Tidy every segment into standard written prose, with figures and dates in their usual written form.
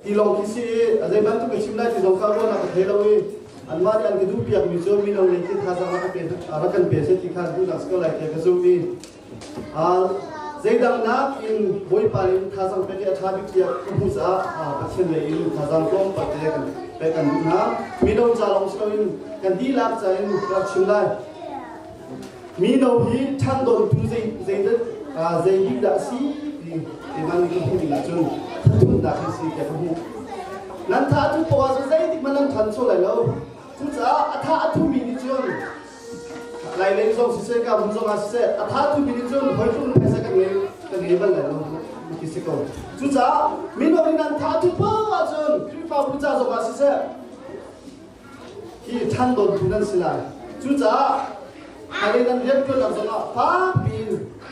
Ti lawng khi si i a zei bantuk ka chim lai ti zong kha ruahnak ka thei lo i anmah nih an ka duhpiakmi cu mino lei khi thazaang rak ka pe rak kan pe seh ti kha duhnak si ko lai tiah ka zumh i zeidang nakin Bawipa in thazaang pek hi a ṭha bik tiah ka hmuh caah Pathian lei in thazaang tlawmpal te kan pek kan duh hna. Mino ca lawng si loin kan dihlak ca in ka rak chim lai. Mino hi ṭhandontu zei zei zei bik dah a si ti keimah nih ka hmuh ning ahcun thathutnak hi si tiah ka hmuh. Nan tha a thut poah ahcun zeitik hmanh nan ṭhan sual lai lo. Cucaah a tha a thumi nih cun Lai lei zong siseh, ka hmun zong ah siseh, a tha tumi nih cun hoi tlung phaisa kan ngei kan ngei bal lai lo ti si ko. Cucaah mino nih nan tha thut poah ahcun Khrihfabu ca zong ah siseh, hi ṭhan dawntu nan si lai. Cucaah hmailei nan rianṭuannak zong ah fakpi in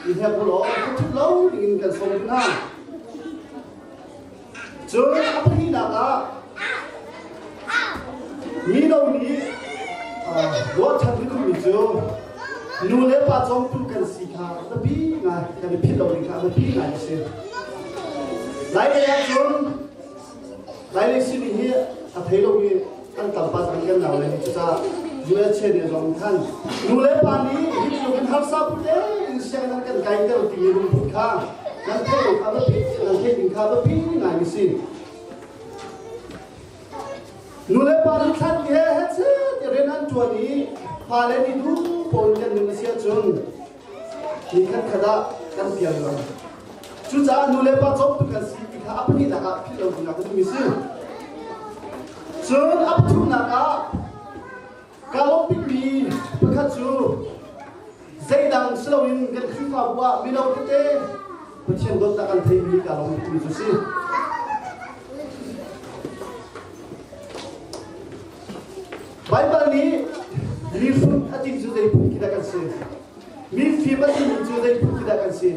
i hnek u law thut lo dingin kan sawm duh hna. Cun a pahnihnak ah mino nih ruahchan ka duhmi cu nu le pa cawmtu kan si kha a biapi ngai kan i philh lo ding kha a biapi ngai a si. Lailei ahcun Lailei sining hi a thei lomi an tam pa cang kan nau le hi cucaah US nih zong khan nu le pa nih hi tluk in harsa bu tein sianginn an kan kaiter timi lungput kha nan theih lo kha biapi nan theih ding kha biapi ngai mi si. Nu le pa nih thlan he hechet rian an ṭuan i fale nih duh pawn kan nun a si ahcun ni khat khat ah kan pial lo. Cucaah nu le pa cawmtu kan si ti kha a pahnihnak ah philh lo dingah ka duhmi si. Cun a pathumnak ah kaa lawmh bikmi pakhat cu zeidang si loin kan Khrihfabu ah mino tete Pathian dawtnak an theimi kaa lawm bikmi cu si. Baibal nih mi hrut a ti cu zei phun khi dah kan si? Mi fim a timi cu zei phun khi dah kan si?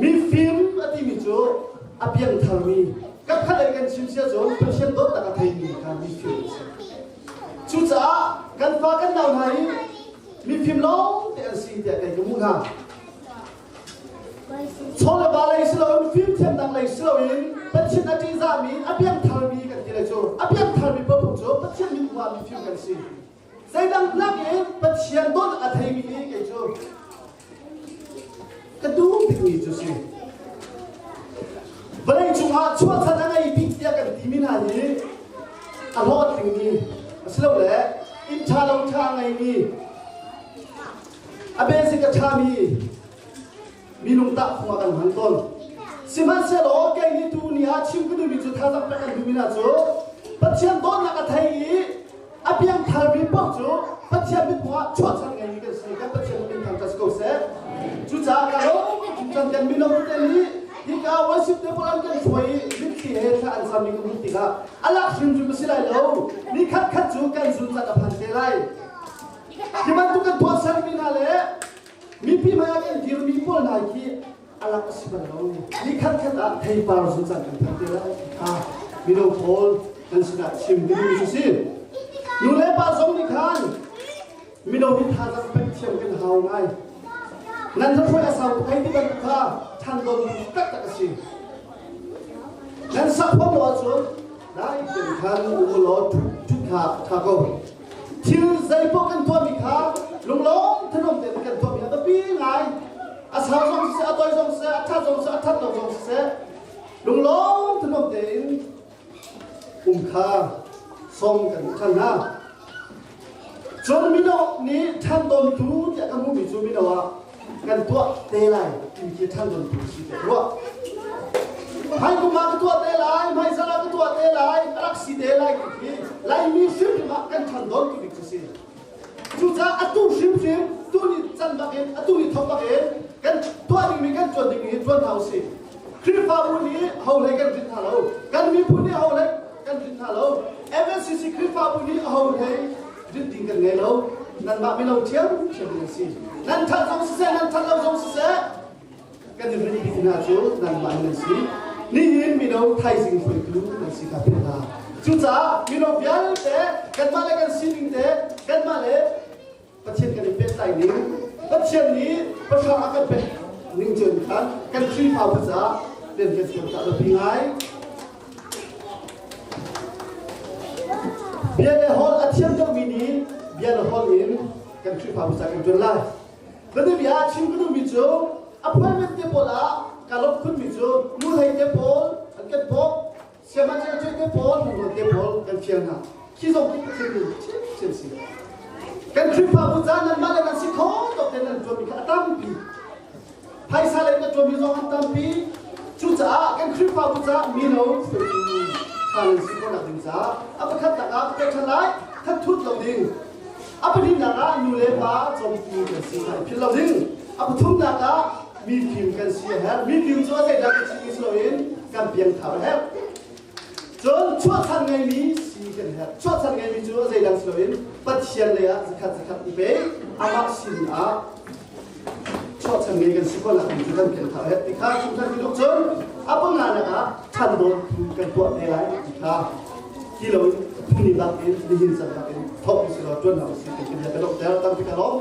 Mi fim a timi cu a piangtharmi, kan khat kan chim sia cun Pathian dawtnak a theimi kha mi fim an si. Cucaah kan fa kan nau hna hi mi fim lawng te an si tiah kei ka hmuh hna. Chaw le va lei si loin fimthiamnak lei si loin Pathian a ṭihzahmi a piangtharmi kan ti lai cu a piangtharmi paoh cu Pathian min hmuh ah mifim kan si. Zeidang nakin Pathian dawtnak a theimi hi kei cu ka duh bikmi cu si. Vawlei cungah chuahchan a ngei bik tiah kan timi hna hi a hlawhtlingmi asilole inn ṭha lo ṭha a ngeimi a basic a ṭhami minung tahfung ah kan hman tawn. Sihmanhsehlaw kei nih tu ni ah chim ka duhmi cu thazaang pek kan duhmi hna cu Pathian dawtnak a thei i a piangtharmi paoh cu Pathian mithmuh ah chuahchan ngeimi kan si. Kan Pathian min thangṭhat si ko seh. Cucaah ka lawm cun kan mino tete nih hika worship te pawl an kan hruai i mitthli he thla an cammi ka hmuh tikah a lak hrimhrim a si lai lo. Ni khat khat cu kan zun caan a phan te lai. Hi bantuk kan tuahsermi hna le mipi hmai ah kan dirmi pawl hna khi a lak a si bal lo. Ni khat khat ah theipar zun caan kan phan te lai. Kha mino pawl kan sinah chim dingmi cu si. Nu le pa zong nih khan mino hi thazaang pek thiam kan hau ngai. Nan hruai a sau tuk hei ti bantuk kha than don taktak a si. Nan sak huam lo ahcun dai tein khan um law thut kha tha ko. Thil zeipaoh kan tuahmi kha lunglawm thanuam tein kan tuahmi a biapi ngai. A sau zong siseh, a toi zong siseh, a ṭhat zong siseh, a ṭhat lo zong siseh, lunglawm thanuam tein um kha sawm kan duh ṭhan hna. Cun mino nih ṭhan dawntu tiah ka hmuhmi cu mino ah kan tuah te lai timi khi ṭhan dawntu si tiah ka ruah. Hmaikum ah ka tuah te lai, hmaizarh ah ka tuah te lai, a rak si te lai ti khi Laimi hrimhrim ah kan ṭhan dawntu bik cu si. Cucaah atu hrimhrim tu ni can bak in atu ni thok bak in kan tuah dingmi kan ṭuan dingmi hi ṭuan hna usih. Khrihfabu nih ho hlei kan rit hna lo. Kan miphun nih ho hlei kan rit hna lo. MNCC Khrihfabu nih ho hlei rit ding kan ngei lo. Nanmah mino ṭhiamṭhiam nan si. Nan ṭhat zong siseh, nan ṭhat lo zong siseh, kan i rit bik hna cu nanmah nan si. Nihin mino thaizing hruaitu nan si kha philh hna. Cucaah mino vialte kanmah le kan sining te, kanmah le Pathian kan i pehtlaih ning, Pathian nih pahra a kan pek ning cun khan kan Khrihfabu caah rian kan ṭuan ta biapi ngai. Bia le holh a thiam deuhmi nih bia le holh in kan Khrihfabu ca kan ṭuan lai. Bianabia ah chim ka duhmi cu appointment te pawl ah ka lawmh khunmi cu nuhlei te pawl an kan bawmh, siamacel te pawl, hnamrawn te pawl kan fial hna. Khi zong khi Pathian nih chiamchiam si. Kan Khrihfabu ca nanmah le nan si kho tuk te nan ṭuanmi kha a tampi. Phaisa lei na ṭuanmi zong an tampi. Cucaah kan Khrihfabu caah mino hruaitu ṭha nan si khawhnak ding caah a pakhatnak ah pekṭha lai, thatthut lo ding. A pahnihnak ah nu le pa cawmtu kan si kha i philh lo ding. A pathumnak ah mifim kan si a herh. Mifim cu a zeidah kan chimmi si loin kan piangthar a herh. Cun chuahchan ngeimi si kan herh. Chuahchan ngeimi cu a zeidang si loin Pathian lei ah zakhat zakhat i pe, amah sin ah chuahchan ngei kan si ko nak ding cu kan piangthar a herh ti kha chungkhat ti cun a panganak ah ṭhan dawt phu kan tuah te lai ti kha ti lo in phuni bak in nihin caan bak in thawk si law ṭuan hna usih ti kan kan ter tampi ka lawm.